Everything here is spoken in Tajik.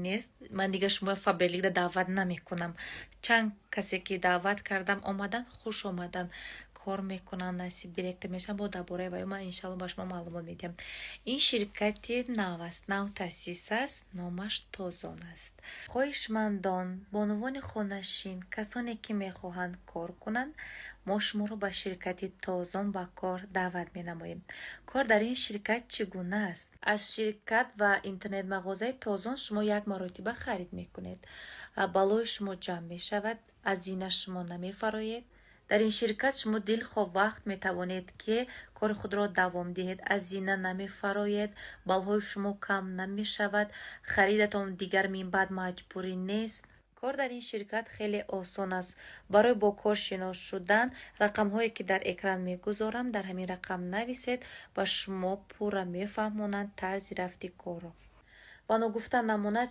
Нест, ман дигар шумо Фаберликда даъват намекунам. Чанд касе ки даъват кардам, омадан, хуш омадан, кор мекунанд, насиб, директор мешаванд. Бо дар бораи ваё ман, иншалло, ба шумо маълумот медиҳам. Ин ширкати нав аст, нав таъсис аст, номаш Тозон аст. Хоҳишмандон, бонувони хонашин, касоне ки мехоҳанд кор кунанд, мо шуморо ба ширкати Тозон ба кор даъват менамоем. Кор дар ин ширкат чӣ гуна аст? Аз ширкат ва интернет-мағозаи Тозон шумо як маротиба харид мекунед, баллҳои шумо ҷамъ мешавад, аз зина шумо намефароед. Дар ин ширкат шумо дилхоҳ вақт метавонед, ки кори худро давом диҳед, аз зина намефароед, баллҳои шумо кам намешавад, харидатон дигар минбаъд маҷбурӣ нест. Кор дар ин ширкат хеле осон аст. Барои бо кор шинос шудан рақамҳое ки дар экран мегузорам, дар ҳамин рақам нависед, ба шумо пурра мефаҳмонанд тарзи рафти корро. Ва ногуфта намонад.